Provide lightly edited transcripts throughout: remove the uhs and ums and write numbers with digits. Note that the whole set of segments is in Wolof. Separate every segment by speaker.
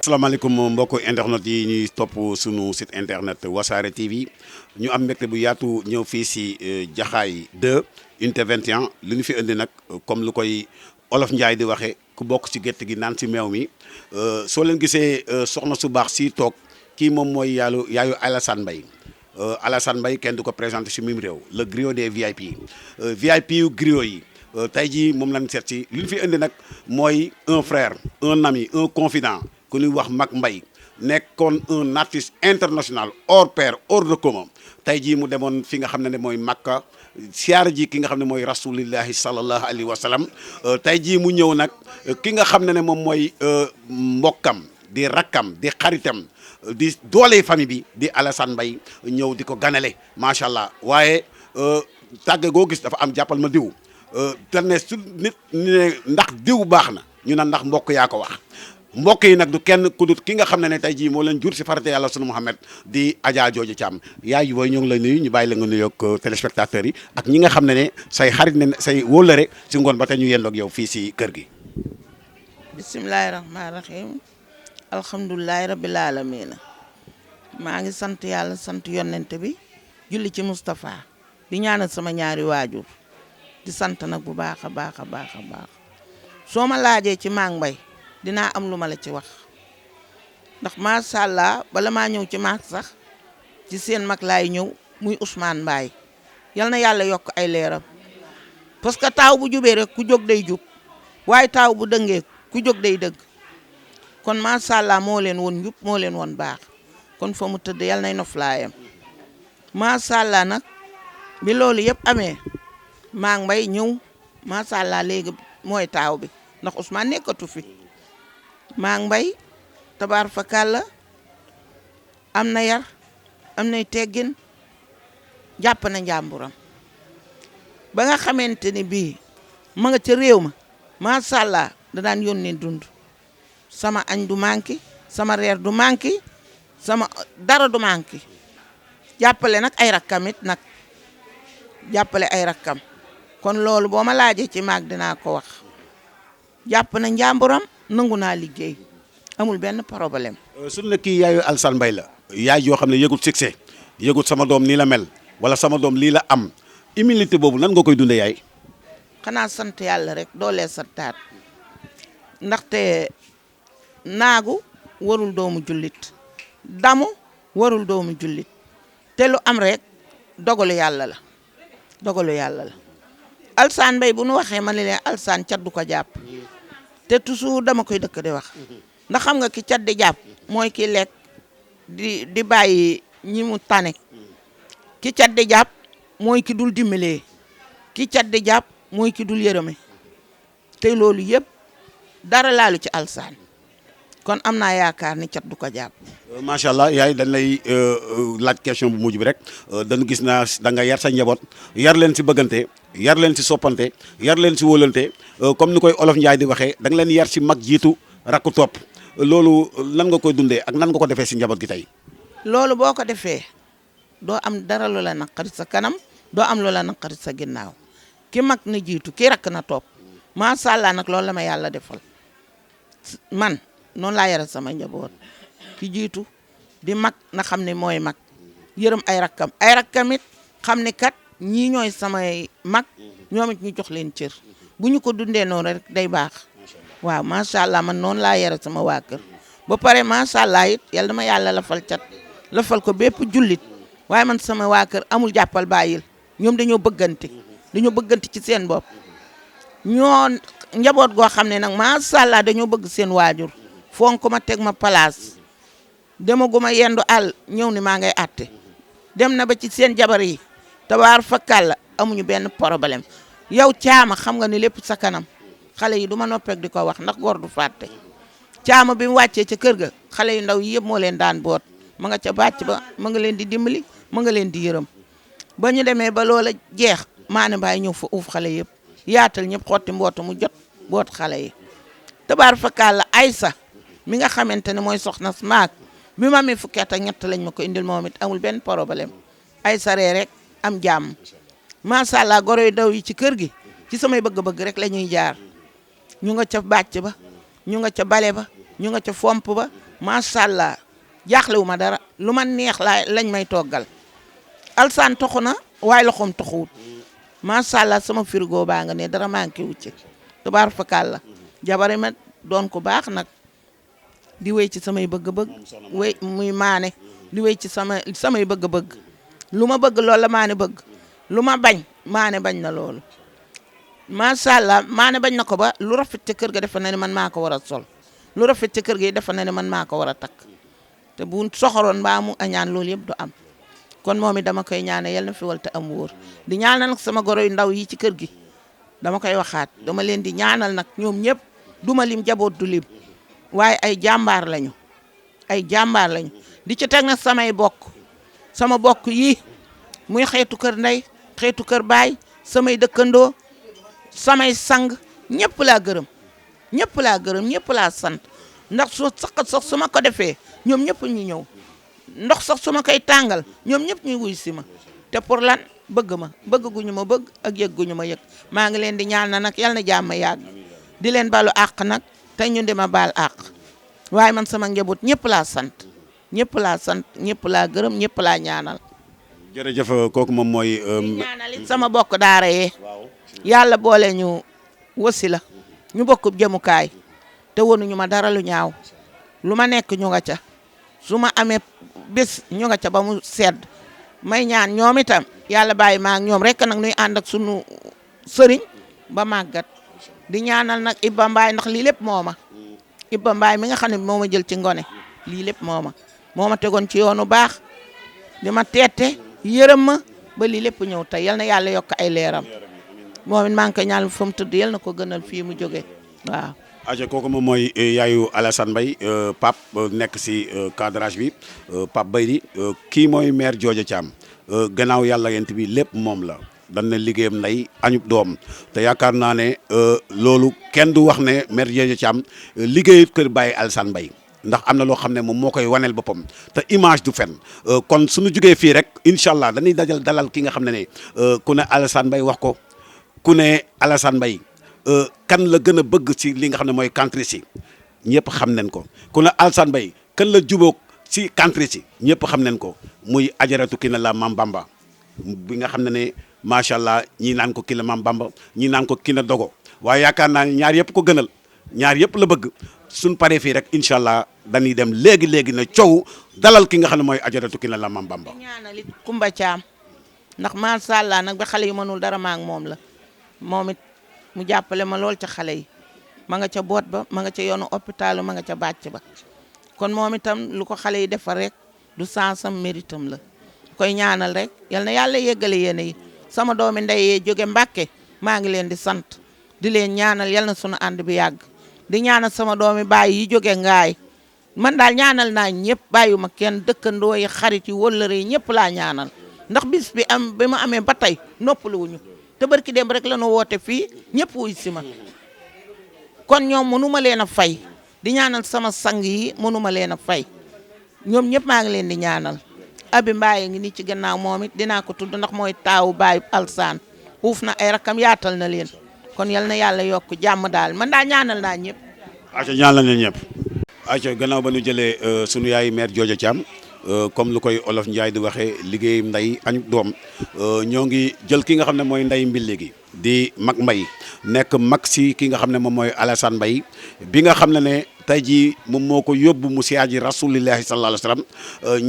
Speaker 1: asalaamaaleykum mbokku internet yi ñuy topp sunu site internet Wassare TV ñu am mbégte bu yaatu ñëw fii si Jaxaay 2 unité 21 li ñu fi indi nag comme lu koy olof Njaay di waxee ku bokk ci gétt gi naan si meew mi soo leen gisee soxna su baax si toog kii moom mooy yaayu Alassane Mbaye Alassane Mbaye kenn du ko présenté si mim réew le griot des VIP VIP yu griot yi tey jii moom lañ seet si li ñu fi indi nag mooy un frère un ami un confident ku ñuy wax Mac Mbaye nekkoon un artiste international hors pair hors de commun tey jii mu demoon fi nga xam ne mooy Makka siyaara ji ki nga xam ne mooy rasulillahi sallallahu alayhi wa sallam tey jii mu ñëw nag ki nga xam ne moom mooy mbokkam di rakkam di xaritam di doole famille bi di Alassane Mbaye ñëw di ko ganale macha allah waaye tàgge goo gis dafa am jàppal ma diw te ne su nit ne ndax diw baax na ñu ne ndax mbokk yaa ko wax mbokk yi nag du kenn ku dut ki nga xam ne tey jii moo leen jur si farate yàlla sunu Muhammad di Adja Jooja Caam yaay yi booy ñoo ngi lay nuyu ñu bàyyi la nga nuyoog téléspectateurs yi ak ñi nga xam ne say xarit ne say wóllëre si ngoon ba tey ñu yendoog yow fii si kër gi.
Speaker 2: bisimilahi rahmaani rahim alhamdulilahi rabil alamina maa ngi sant yàlla sant yonent bi julli ci Moustapha di ñaanal sama ñaari waajur di sant nag bu baax a baax a baax a baax soo ma laajee ci Mac Mbaye dinaa am lu ma la ci wax ndax macha allah bala maa ñëw ci Mac sax ci seen mag laay ñëw muy Ousmane Mbaye yal na yàlla yokk ay leeram parce que taaw bu jubee rek ku jóg day jub waaye taaw bu dëngee ku jóg day dëgg kon macha allah moo leen woon njub moo leen woon baax kon fa mu tëdd yal nay noflaayam macha allah nag bi loolu yëpp amee Mac Mbaye ñëw macha allah léegi mooy taaw bi ndax Ousmane nekkatu fi. Mac Mbaye tabaar fakàlla am na yar am nay teggin jàpp na njàmburam ba nga xamante ni bii ma nga ca réew ma macha allah da daan yónnee dund sama añ du manqué sama reer du manqué sama dara du manqué jàppale nag ay rakkamit nag jàppale ay rakkam kon loolu boo ma laajee ci Mac dinaa ko wax jàpp na njàmburam nangu naa liggéey amul benn problème.
Speaker 1: suñu ne kii yaayu Alassane Mbaye la yaay yoo xam ne yëgut succès yëgut sama doom nii la mel wala sama doom lii la am humilité boobu nan nga koy dundee yaay.
Speaker 2: xanaa sant yàlla rek doolee santaat ndaxte naagu warul doomu jullit damu warul doomu jullit te lu am rek dogalu yàlla la dogalu yàlla la Alassane Mbaye bu nu waxee ma ne leen Alassane cat du ko jàpp. te toujours dama koy dëkk di wax ndax xam nga ki cat di jàpp mooy ki lekk di bàyyi ñi mu tane ki cat di jàpp mooy ki dul dimbalee ki cat di jàpp mooy ki dul yërëme te loolu yëpp dara laalu ci Alassane kon am naa yaakaar ni cat du ko jàpp.
Speaker 1: macha allah yaay dañ lay laaj question bu mujj bi rek dañu gis naa da nga yar sa njaboot yar leen si bëggante yar leen si soppante yar leen si wóolante comme ni koy olof Njaay di waxee da nga leen yar si mag jiitu rakku topp loolu nan nga koy dundee ak nan nga ko defee si njaboot gi tey.
Speaker 2: loolu boo ko defee doo am dara lu la naqari sa kanam doo am lu la naqari sa ginnaaw ki mag na jiitu ki rakk na topp macha allah nag loolu la ma yàlla defal man noonu laa yara sama njaboot. ki jiitu di mag na xam ne mooy mag yërëm ay rakkam it xam ne kat ñii ñooy samay mag ñoom it ñu jox leen cër bu ñu ko dundee noonu rek day baax waaw macha allah man noonu laa yara sama waa kër ba pare macha allah it yàlla dama yàlla lafal cat lafal ko bépp jullit waaye man sama waa kër amul jàppal bàyyil ñoom dañoo bëggante ci seen bopp ñoo njaboot goo xam ne nag macha allah dañoo bëgg seen waajur fonk ma teg ma place demaguma yendu àll ñëw ni maa ngay àtte dem na ba ci seen jabar yi tabaar fakkal la amuñu benn problème yow caama xam nga ni lépp sa kanam xale yi du ma noppeek di ko wax ndax góor du fàtte caama bi mu wàccee ca kër ga xale yu ndaw yi yëpp moo leen daan boot ma nga ca bàcc ba ma nga leen di dimbali ma nga leen di yërëm ba ñu demee ba loola jeex maane mbaay ñëw fa uuf xale yëpp yaatal ñëpp xotti mbootu mu jot boot xale yi tabaar fakkal la Aysa mi nga xamante ne mooy soxna Mac bi ma amee fukki at ak ñett lañ ma ko indil moom it amul benn problème ay saree rek am jàmm macha allah goro yu daw yi ci kër gi ci samay bëgg-bëgg rek la ñuy jaar ñu nga ca bàcc ba ñu nga ca bale ba ñu nga ca fomp ba macha allah jaaxlewu ma dara lu ma neex lañ may toggal alsaan toxu na waaye loxoom toxuwut macha allah sama frigo baa nga ne dara manqué wu ci tubaar fakal la jabari ma doon ko baax nag di wéy ci samay bëgg-bëgg wéy muy maane di wéy ci samay bëgg-bëgg lu ma bëgg loolu la maane bëgg lu ma bañ maane bañ na loolu macha allah maane bañ na ko ba lu rafet ci kër ga defe na ne man maa ko war a sol lu rafet ci kër gi defe na ne man maa ko war a takk te bu soxoroon mbaa mu añaan loolu yëpp du am kon moom it dama koy ñaane yal na fi wal te am wóor di ñaanal nag sama goro yu ndaw yi ci kër gi dama koy waxaat dama leen di ñaanal nag ñoom ñëpp duma lim jaboot du lim waaye ay jàmbaar lañu di ci teg nag samay bokk sama bokk yi muy xeetu kër ndey xeetu kër baay samay dëkkandoo samay sang ñëpp laa gërëm ñëpp laa sant ndax sax su ma ko defee ñoom ñëpp ñu ñëw ndox sax su ma koy tàngal ñoom ñëpp ñu wuy si ma te pour lan bëgg ma bëgg gu ñu ma bëgg ak yëg gu ñu ma yëg maa ngi leen di ñaan na nag yal na jàmm yàgg di leen balu àq nag te ñu di ma baal àq waaye man sama njaboot ñëpp laa sant ñëpp laa gërëm ñëpp laa ñaanal.
Speaker 1: jërëjëf kooku moom mooy.
Speaker 2: ñaanal it sama bokk daara yee yàlla boole ñu wasi la ñu bokk jëmukaay te wonuñu ma dara lu ñaaw lu ma nekk ñu nga ca su ma amee bés ñu nga ca ba mu sedd may ñaan ñoom itam yàlla bàyyi ma ak ñoom rek nag nuy ànd ak sunu sëriñ ba màggat di ñaanal nag Ibba Mbaay ndax lii lépp mooma Ibba Mbaay mi nga xam ne moo ma jël ci ngone lii lépp moo ma tegoon ci yoonu baax di ma teete yërëm ma ba lii lépp ñëw tey yal na yàlla yokk ay leeram moom it maa ngi koy ñaan fa mu tëdd yal na ko gënal fii mu jóge waaw.
Speaker 1: aja kooku moom mooy yaayu Alassane Mbaye Pape nekk si cadrage bi Pape Baydi kii mooy maire Jooja Thiam gannaaw yàlla yent bi lépp moom la dan na liggéeyam nday añub doom te yaakaar naa ne loolu kenn du wax ne maire Jooja Thiam liggéeyu kër Baye Alassane Mbaye ndax am na loo xam ne moom moo koy waneel boppam te image du fen kon suñu jugee fii rek incha allah dañuy dalal ki nga xam ne ku ne Alassane Mbaye wax ko ku ne Alassane Mbaye kan la gën a bëgg ci li nga xam ne mooy country si ñëpp xam nañ ko ku ne Alassane Mbaye kan la jubóog si country si ñëpp xam nañ ko muy ajaratu ki ne la Mam Bamba bi nga xam ne macha allah ñii naan ko ki la Mam Bamba ñii naan ko ki na dogo waaye yaakaar naa ne ñaar yëpp ko gënal ñaar yëpp la bëgg suñ paree fii rek incha allah dañuy dem léegi na coow dalal ki nga xam ne mooy ajaratu ki ne la Mam Bamba.
Speaker 2: ñaanalit Kumba Thiam ndax macha allah nag ba xale yi mënul dara ma ak moom la moom it mu jàppale ma lool ca xale yi ma nga ca boot ba ma nga ca yoonu hôpital ma nga ca bàcc ba kon moom itam lu ko xale yi defar rek du sansam méritam la koy ñaanal rek yal na yàlla yeggale yéene yi sama doomi ndey yee jóge Mbàkke maa ngi leen di sant di leen ñaanal yal na sunu ànd bi yàgg di ñaanal sama doomi baay yi jóge Ngaay man daal ñaanal naa ñëpp bàyyuma kenn dëkkandoo yi xarit yi wëllëre yi ñëpp laa ñaanal ndax bis bi ma amee ba tey noppaluwuñu te barki dem rek la ñu woote fii ñëpp wuy si ma kon ñoom mënuma leen a fay di ñaanal sama sang yi mënuma leen a fay ñoom ñëpp maa ngi leen di ñaanal Abi Mbaye ngi nii ci gannaaw moom it dinaa ko tudd ndax mooy taawu baayu Alsaan uuf na ay rakam yaatal na leen kon yal na yàlla yokk jàmm daal man daa ñaanal naa ñëpp.
Speaker 1: aca ñaanal na ñëpp. aca gannaaw ba ñu jëlee sunu yaay maire Jooja Thiam comme lu koy olof Njaay di waxee liggéey nday añu doom ñoo ngi jël ki nga xam ne mooy nday mbille gi di mag mbay nekk mag si ki nga xam ne moom mooy Alassane Mbaye bi nga xam ne tey jii moom moo ko yóbbu mu siyaaji rasulillahi sallallahu alayhi wa sallam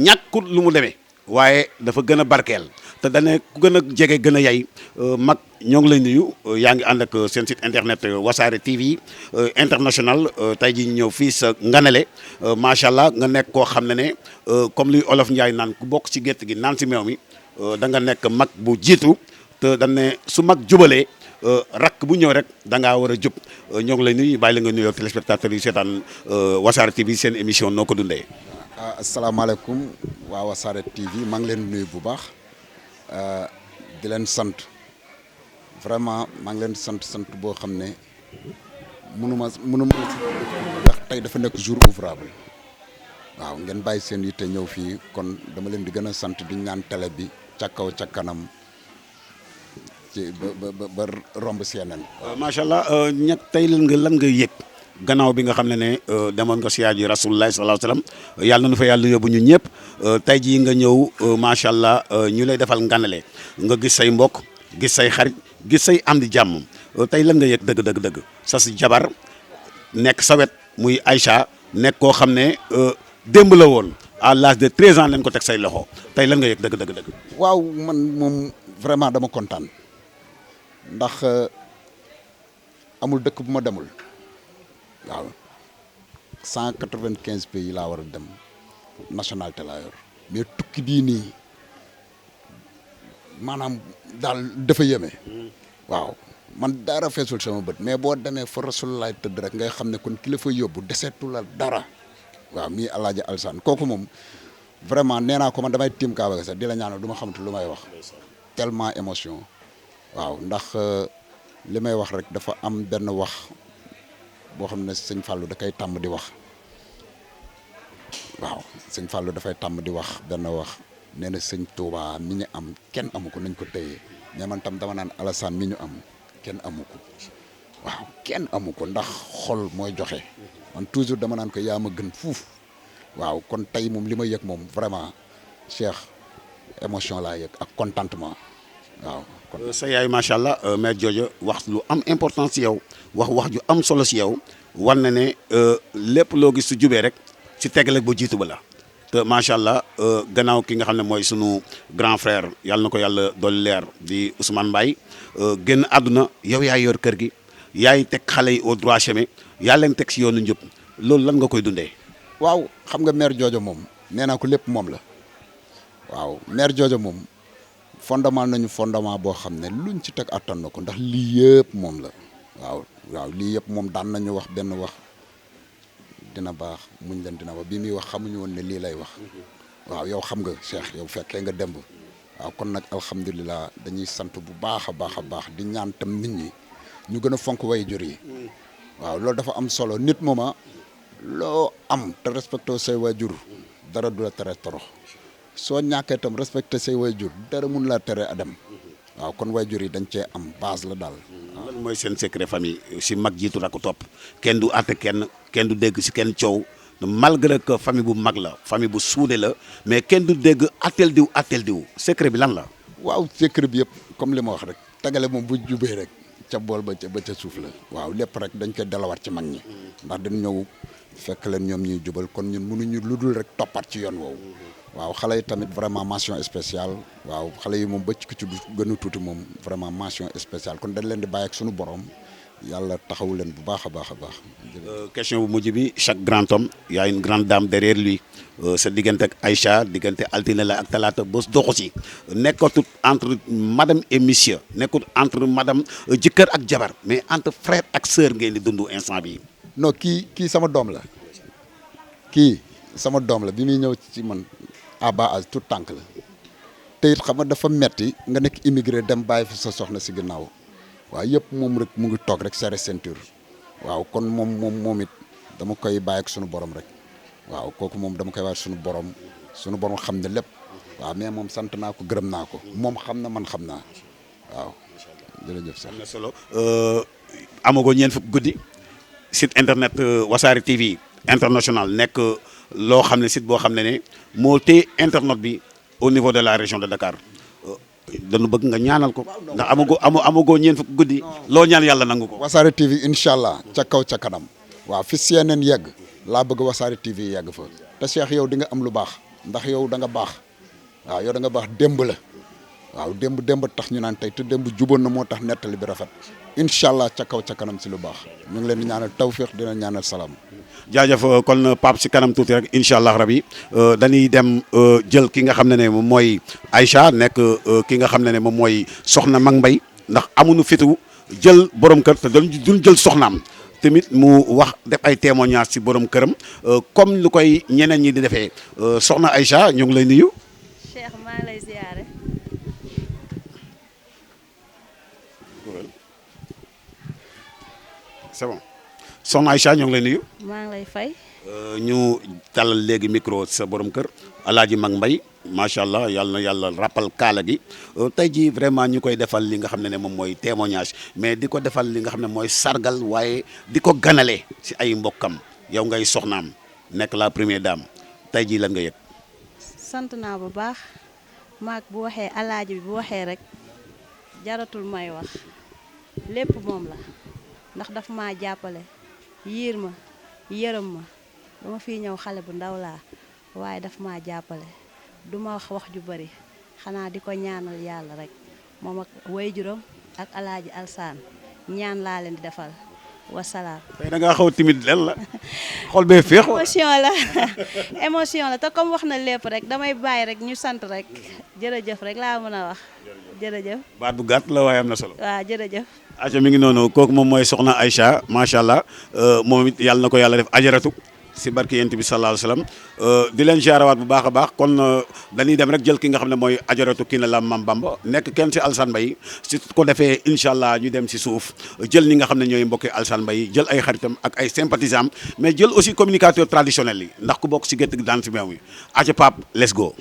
Speaker 1: ñàkkut lu mu demee waaye dafa gën a barkeel te dane ku gën a jege gën a yay mag ñoo ngi lay nuyu yaa ngi ànd ak seen site internet Wassare TV international tey jii ñu ñëw fii sa Nganale macha allah nga nekk koo xam ne comme luy olof Njaay naan ku bokk ci gétt gi naan si meew mi da nga nekk mag bu jiitu te dañ ne su mag jubalee rakk bu ñëw rek da ngaa war a jub ñoo ngi lay nuyu bàyyi la nga nuyoo téléspectateurs yi seetaan Wassare TV seen émission noo ko dundee.
Speaker 3: asalaamaaleykum waa Wassare TV maa ngi leen nuyu bu baax di leen sant vraiment maa ngi leen sant boo xam ne mënuma ndax tey dafa nekk jour ouvrable waaw ngeen bàyyi seen yitte ñëw fii kon dama leen di gën a sant di ñaan télé bi ca kaw ca kanam ci ba romb CNN.
Speaker 1: macha allah ñett tey lan nga yëg gannaaw bi nga xam ne demoon nga siyaar ji rasulullah sallallahu alayhi wasallam yàlla na nu fa yàlla yóbbu ñun ñëpp tey jii nga ñëw macha allah ñu lay defal nganale nga gis say mbokk gis say xarit gis say am di jàmm tey lan nga yëg dëgg sa si jabar nekk sa wet muy Aïcha nekk koo xam ne démb la woon à l'âge de 13 ans lañ ko teg say loxo tey lan nga yëg dëgg.
Speaker 3: waaw man moom vraiment dama kontaan ndax amul dëkk bu ma demul waaw 195 pays laa war a dem nationalité laa yor mais tukki bii nii maanaam daal dafa yéeme waaw man dara feesul sama bët mais boo demee fa Rasulullah tëdd rek ngay xam ne kon ki la fa yóbbu deseetu la dara waaw mii Alaaji Alsaan kooku moom vraiment nee naa ko man damay tiim Kaaba ga sax di la ñaanal du ma xamante lu may wax tellement émotion waaw ndax li may wax rek dafa am benn wax boo xam ne sëñ Fallou da koy tàmm di wax waaw sëñ Fallou dafay tàmm di wax benn wax nee na sëñ Touba mi ñu am kenn amu ko nañ ko téye mais man tam dama naan Alassane mi ñu am kenn amu ko waaw kenn amu ko ndax xol mooy joxe man toujours dama naan ko yaa ma gën fuuf waaw kon tey moom li ma yëg moom vraiment Cheikh émotion laa yëg ak contentement waaw.
Speaker 1: sa yaay macha allah mère Jojo wax lu am importance ci yow wax ju am solo ci yow war na ne lépp loo gis su jubee rek ci tegale ba jiitu ba la te macha allah gannaaw ki nga xam ne mooy sunu grand frère yàlla na ko yàlla dolli leer di Ousmane Mbaye génn àdduna yow yaay yor kër gi yaay teg xale yi au droit chemin yaa leen teg ci yoonu njub loolu lan nga koy dundee.
Speaker 3: waaw xam nga mère Jojo moom nee naa ko lépp moom la waaw mère Jojo moom fondement nañu fondement boo xam ne luñ ci teg attan na ko ndax lii yëpp moom la waaw lii yëpp moom daan nañu wax benn wax dina baax muñ leen dina wax bi muy wax xamuñu woon ne lii lay wax waaw yow xam nga Cheikh yow fekkee nga demb waaw kon nag alhamdulilah dañuy sant bu baax a baax di ñaan tam nit ñi ñu gën a fonk way jur yi waaw loolu dafa am solo nit mooma loo am te respecté say waajur dara du la tere torox soo ñàkkee itam respecté say waajur dara mun laa tere a dem waaw kon waajur yi dañ cee am base la daal.
Speaker 1: lan mooy seen secret famille si mag jiitu rakk topp kenn du àtte kenn du dégg si kenn coow malgré que famille bu mag la famille bu suude la mais kenn du dégg attel diw secret bi lan la.
Speaker 3: waaw secret bi yëpp comme li ma wax rek tagale moom bu jubee rek ca bool ba ca suuf la waaw lépp rek dañ koy delawaat ci mag ñi ndax dañ ñëw fekk leen ñoom ñuy jubal kon ñun mënuñu lu dul rek toppat ci yoon woowu waaw xale yi tamit vraiment mention spéciale waaw xale yi moom bëcc ko ci gën a tuuti moom vraiment mention spéciale kon dañ leen di bàyyi ak suñu borom yàlla taxawu leen bu baax a baax a baax.
Speaker 1: question bu mujj bi chaque grand homme y a une grande dame derrière lui sa diggante ak Aïcha diggante altine la ak talaata bés doxu si nekkatut entre madame et monsieur nekkut entre madame jëkkër ak jabar mais entre frère ak sœur ngeen di dund instant bi
Speaker 3: non kii sama doom la kii sama doom la bi muy ñëw ci man à bas âge tout tànk la te it xam nga dafa metti nga nekk immigré dem bàyyi fi sa soxna si ginnaaw waaw yëpp moom rek mu ngi toog rek serré ceinture waaw kon moom it dama koy bàyyi ak sunu borom rek waaw kooku moom dama koy bàyyi sunu borom xam ne lépp waaw mais moom sant naa ko gërëm naa ko moom xam na man xam naa waaw jërëjëf sax.
Speaker 1: am na solo amagoo ñeent fukk guddi site internet Wassare TV international nekk loo xam ne site boo xam ne moo téye internet bi au niveau de la région de Dakar dañu bëgg nga ñaanal ko ndax amagoo ñeent fukk guddi loo ñaan yàlla nangu ko.
Speaker 3: Wassare TV incha allah ca kaw ca kanam waaw fi CNN yegg laa bëgg Wassare TV yegg fa te Cheikh yow di nga am lu baax ndax yow da nga baax waaw yow da nga baax démb la waaw démb tax ñu naan tey te démb juboon na moo tax nettali bi rafet incha allah ca kaw ca kanam si lu baax ñu ngi leen di ñaanal tawféex dina ñaanal salaam.
Speaker 1: jaajëf kon Pape si kanam tuuti rek incha allah rabi dañuy dem jël ki nga xam ne moom mooy Aïcha nekk ki nga xam ne moom mooy soxna Mag Mbay ndax amuñu fitu jël borom kër te duñ jël soxnaam tamit mu wax def ay témoignages ci borom këram comme lu koy ñeneen ñi di defee soxna Aïcha ñu ngi lay nuyu.
Speaker 4: Cheikh maa ngi lay ziare.
Speaker 1: c'est bon soxna Aïcha ñu ngi lay nuyu.
Speaker 4: maa ngi lay fay.
Speaker 1: ñu tàllal léegi micro sa borom kër Alaaji Mag Mbay macha allah yàlla na yàlla rappal kaala gi tey jii vraiment ñu koy defal li nga xam ne moom mooy témoignage mais di ko defal li nga xam ne mooy sargal waaye di ko ganale si ay mbokkam yow ngay soxnaam nekk la première dame tey jii lan nga yëg.
Speaker 4: sant naa bu baax maag bu waxee alaaji bi bu waxee rek jaratul may wax lépp moom la ndax daf maa jàppale yiir ma yërëm ma ba ma fii ñëw xale bu ndaw laa waaye daf maa jàppale du ma wax ju bari xanaa di ko ñaanal yàlla rek moom ak waajuram ak alaaji alsaan ñaan laa leen di defal wasalaam.
Speaker 1: tey da ngaa xaw timide lan la xol bee féex.
Speaker 4: émotion la émotion la te comme wax na lépp rek damay bàyyi rek ñu sant rek jërëjëf rek laa mën a wax jërëjëf.
Speaker 1: baat bu gàtt la waaye am na solo.
Speaker 4: waaw jërëjëf.
Speaker 1: aca mi ngi noonu kooku moom mooy soxna Aïcha macha allah moom it yàlla na ko yàlla def ajaratu si barke yent bi sallallahu alayhi wasallam di leen jaarawaat bu baax a baax kon dañuy dem rek jël ki nga xam ne mooy ajaratu kii na la Mam Bamba nekk kenn si Alassane Mbaye si ko defee incha allah ñu dem si suuf jël ñi nga xam ne ñooy mbokki Alassane Mbaye jël ay xaritam ak ay sympathisants mais jël aussi communicateur traditionnel yi ndax ku bokk si gétt gi daan si meew mi aca Pape let's go.